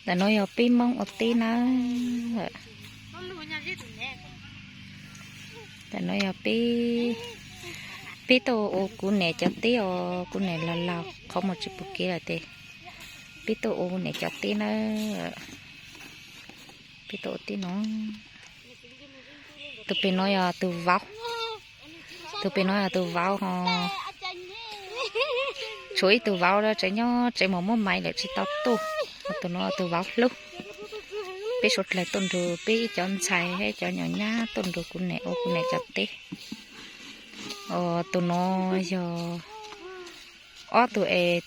Ntawm no yog peb Hmoob ua teb na. Ntawm no yog peb, peb tuaj ua kuv niam cov teb os, kuv niam laus laus qhov muag tsis pum kev lawm tes peb tuaj ua kuv niam cov teb na. Peb tuaj ua teb no. Tus pem no yog tus vauv, tus pem no yog tus vauv ho. Tshuav ib tug vauv tsev nyob tsev mas muab maiv lawm tsis tau tuaj. Tus no tus vauv hlub. Peb suav dlawg tuaj nrug peb ib cov ntxhais thiab cov nyom nyab tuaj nrug kuv niam ua kuv niam cov teb. Tus no yog ob tug es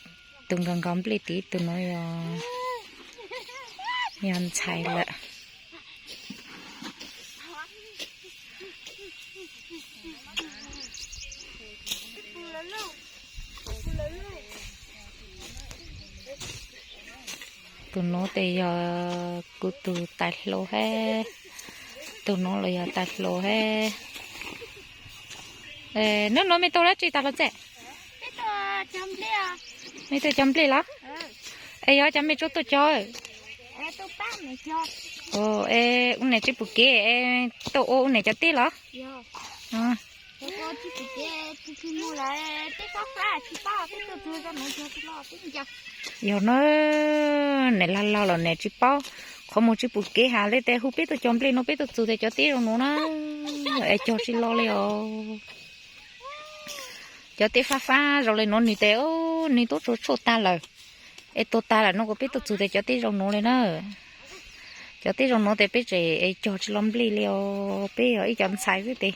tus nkaus nkaus nplej tid, tus no yog, yog ntxhais lawm. Tus no tes yog kuv tus tais hluas hab, tus no los yog tais hluas hab. Nub nuav mej tuaj dlaab tsi tag los txeg? Mej tuaj cog nplej los? Es yog cov mej tsuas tuaj cog? Es ua niam tsis pum kev es tuaj ua ua niam cov teb los? Yog na, niam laug laug los niam tsis paub, qhov muag tsis pum kev has le tes hu peb tuaj cog nplej no peb tuaj txug tes cov teb zoo nuav na, es cog tsis lo li os. Cov teb fab fab zoo li nuav nwg tes, nwg tuaj tsuag tshuaj tag lawm, es tuag tag lawm no kuas peb tuaj txug tes cov teb zoo nuav li na. Cov teb zoo nuav tes peb tseem cog tsis lo nplej li os, peb yog ib cov ntxhais xwb tes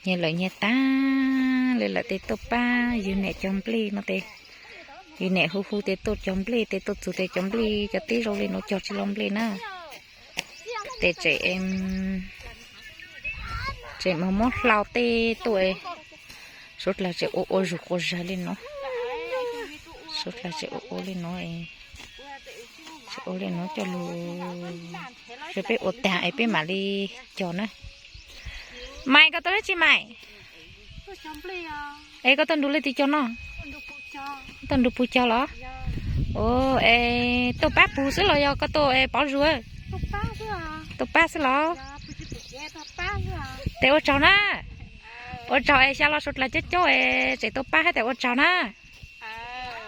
nyias lawm nyias tag li lawm tes tuaj pab yug niam cog nplej no tes, yug niam hu hu tes tuaj cog nplej tes tuaj txug tes cov nplej cov teb zoo li nuav cog tsis lo nplej na. Tes tseem, tseem moog muab hlau tej tuaj, suav dlawg tseem ua ua zug quas zag li nuav, suav dlawg tseem ua ua li nuav, tseem ua li nuav coj lug, tsuav peb ua tag es peb mam li cog na. Maiv, koj tuaj dlaab tsi Maiv? Es koj tuaj nrug leej twg cog no? Tuaj nrug pug cog los? Es tuaj pab pug xwb los yog koj tuaj pov zug? Tuaj pab xwb los? Tes ua tsaug na, ua tsaug es xyov los suav dlawg coob coob es tseem tuaj pab hab tes ua tsaug na.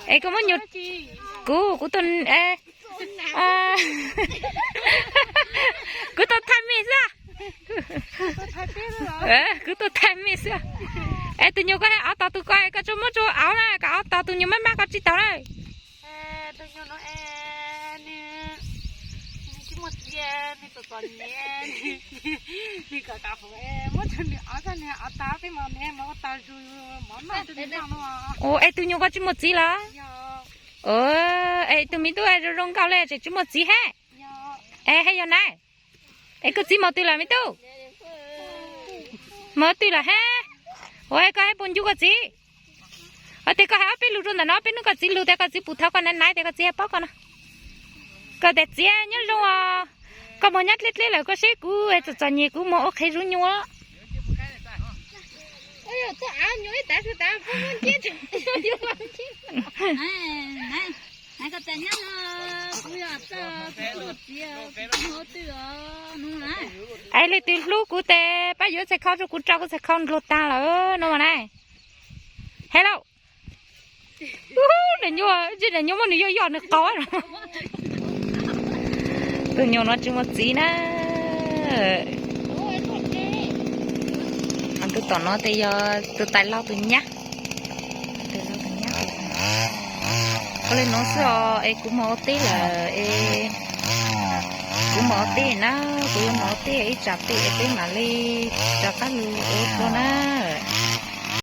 Es koj muab nyuag, kuv, kuv tuaj, kuv tuaj thaij mej xwb. Kuv tuaj thaij mej xwb. Es tus nyuag koj hais av tog tus ko koj tsuas muab tsuas av na, kom av tog tus nyuag maj maj koj tsis taus na. Ua, es tus nyuag koj tsis muaj txiv los? Es tus me tub zoo zoo nkaus le tseem tsis muaj txiv hab. Es hab yog na, es koj txiv moog twg lawm me tub? Moog twg lawm hab? Ua, koj hab puas ncu koj txiv? Ua, tes koj hais ob peb lug rua ntawm no, peb nub koj txiv lug tes koj txiv pum thaum koj naiv naiv tes koj txiv hab paub koj no. Koj tes txiv nyob zoo os, koj moog nyob dleb dleb lawm koj seb kuv txom txom nyem kuv moog ua qhev zuv nyuas. Es leej twg hlub kuv tes pab yuav txhais khau rua kuv rau kuv txhais khau ndluag tag lawm no na. Hello. Daim nyuag, daim nyuag muab nws yoj yoj nws qau. Tus nyuag no tsis muaj txiv na. Tus tom no tes yog tus tais laug tus nyab. Ua le nuav xwb os, es kuv moog ua teb lawm es, kuv moog ua teb na, kuv yuav moog ua teb ib tsam tej es peb mam li rov qab lug ua dlua na.